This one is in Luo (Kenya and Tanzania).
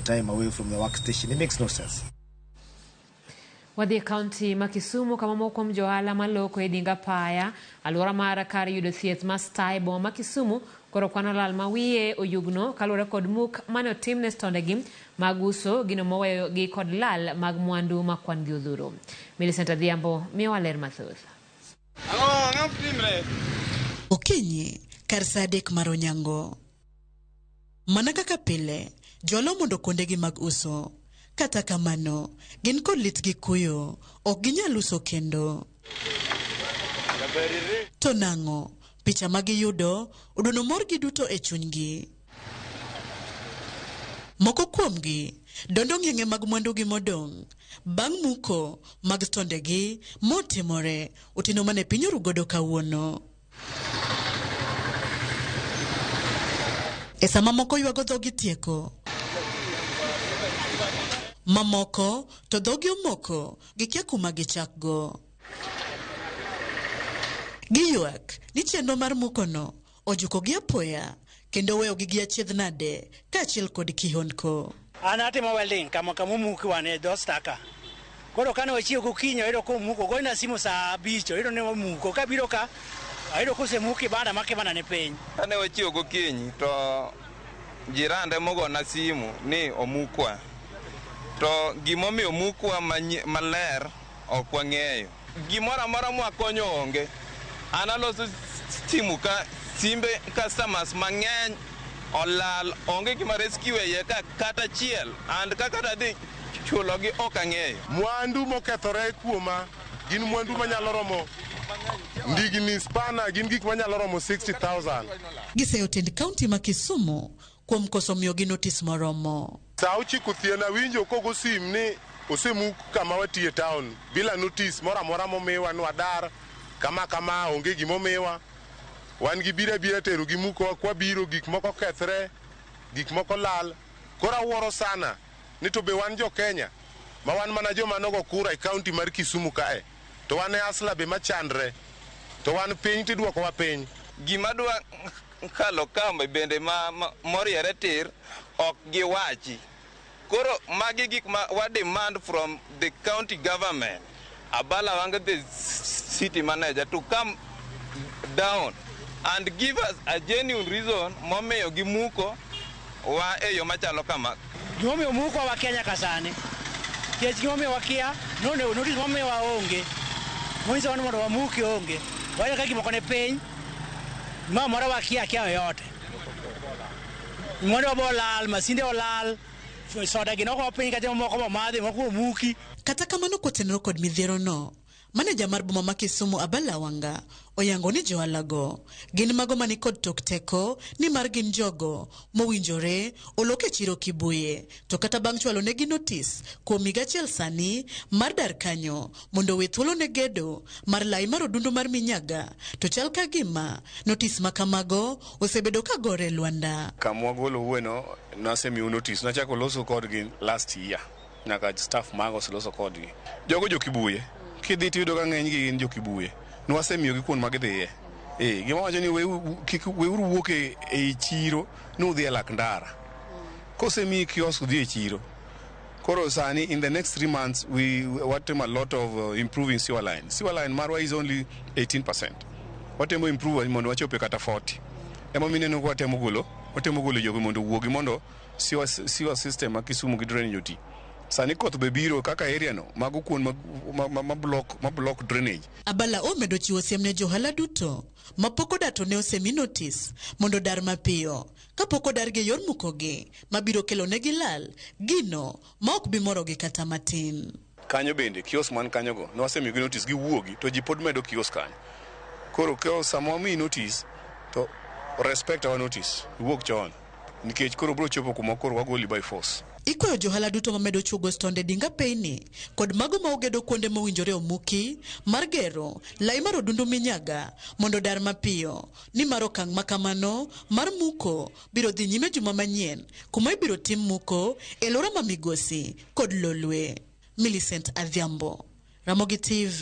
time away from your workstation. It makes no sense. Wadhi e kaunti ma Kisumu kama moko kuom johala maloko e ding apaya alwora mar kar yudo thieth ma Star e boma ma Kisumu koro kwano lal ma wiye oyugno kaluwore kod muk mane otim ne stondegi mag uso gino moweyo gi kod lal mag mwandu ma kwan gi odhuro. Millicent Adhiambo miyowa ler mathoth. Okinyi kar saa 3 mar onyango. Mana kaka pile, jolo mondo kuondegi mag uso. Kata kamano, gin kod lit gi kuyo, ok ginyal uso kendo. To nang'o, picha ma giyudo oduono morgi duto e chunygi. Moko kuomgi dondo ng'enge mag mwandugi modong' bang' muko mag stondegi motimore otieno mane piny oru godo kawuono. E sama moko ywago dhogi tieko, mamoko to dhogi omoko gikia kuma gichakgo. Giywak ni chenro mar mukono ojukogi apoya kendo weyogi gi achiedh nade kaachiel kod kihondko. An atimo welding kama kama omuki wan e dho staka. Koro kane wachiew gokinyi ayudo komuko, ogoyona simu saa 5 ayudo ni omuko. Kabiro ka ayudo kosemuk kibanda ma kibanda ni piny. Kane wachiew gokinyi to jirande mogona simu ni omukwa. To gimomiyo omukwa maler ok wang'eyo. Gimoro amora mwakonyo onge. An aloso simu ka simbe customers mang'eny olal, onge gima rescue e iye ka kata achiel and kaka tadhi chulogi ok ang'eyo. Mwandu mokethore kuoma gin mwandu manyalo romo ndigni, spana, gin gik manyalo romo 60,000. Giseyo tend kaunti ma Kisumu kuom koso miyogi notis moromo. Saa 9 otieno awinjo kogo sim ni osemuk kama watiye town bila notice moro amora momiwa ni wadar kama kama, onge gimomiwa. Wan gi bira bira tero gi muko kwa biro gik moko kethre, gik moko lal. Koro awuoro sana ni to be wan jo Kenya ma wan mana joma nogo kura e kaunti mar Kisumu kae, to wan e asla be machandre, to wan piny tidwokowa piny. Gima dwa kalo kambi bende ma moriere tir ok giwachi. Koro magi gik ma wa demand from the county government, Abala Wanga the city manager to come down and give us a genuine reason momiyo gimuko wa e yo machalo kama. Gimomiyo omuko wakia nyaka sani. Nikech gimomiyo wakia, notice momiyo waonge. Monyisowa ni mondo wamuki onge. Wayudo ka gimoko ni piny, gimoro amora wakia akia yoyote. Mwandu bo olal, masinde olal, soda gi noko piny kata moko bomadhi, moko omuki. Kata kamano kotenore kod midhiero no, maneja mar boma ma Kisumu Abala Wanga oyango ni johala go gin mago mani kod tok teko nimar gin jogo mowinjore olok e chiro Kibuye, to kata bang' chwalo negi notis kuom higa achiel sani mar dar kanyo mondo owe thuolo ne gedo mar lai mar odundu mar Minyaga, to chal ka gima notis ma kamago osebedo ka gore e lwanda. Kama wagolo wueno nasemiyo notis, nachako loso kodgi last year, nyaka staff mago oseloso kodgi. Jogo jo Kibuye, kidhi tiyudo ka ng'enygi gin jo Kibuye. Nwasemiyogi kuond ma gidhiye. Gima wacho ni weuru wuok ei chiro ni udhi e lak ndara. Kosemiyi kiosk dhi e chiro. Koro sani in the next 3 months we watimo a lot of improving sewer line. Sewer line marwa is only 18%. Watemo improve mondo wachope kata 40. Ema mineno ka watemo golo, watemo golo jogi mondo owuogi mondo sewer system ma Kisumu gi drainage oti. Sani koth be biro kaka area no, mago kuond ma block drainage. Abala omedo chiwo siem ne johala duto mapok odar to ne osemi notis mondo odar mapiyo kapok odargi e yor mukogi mabiro kelo negi lal gino ma ok bi morogi kata matin. Kanyo bende kiosk man kanyogo ne wasemiyogi notis giwuogi to ji pod medo kiosk kanyo. Koro sama wamiyi notis to respect our notice, iwuog chon nikech koro biro chopo kuma koro wagoli by force. Ikwayo johala duto mamedo chuogo stonde dinga peyni kod mago ma ogedo kuonde mowinjore omuki mar gero lai mar odundu Minyaga mondo odar mapiyo nimar okang' ma kamano mar muko biro dhi nyime juma manyien kuma ibiro tim muko e alwora ma Migosi kod Lolwe. Millicent Adhiambo, Ramogi TV.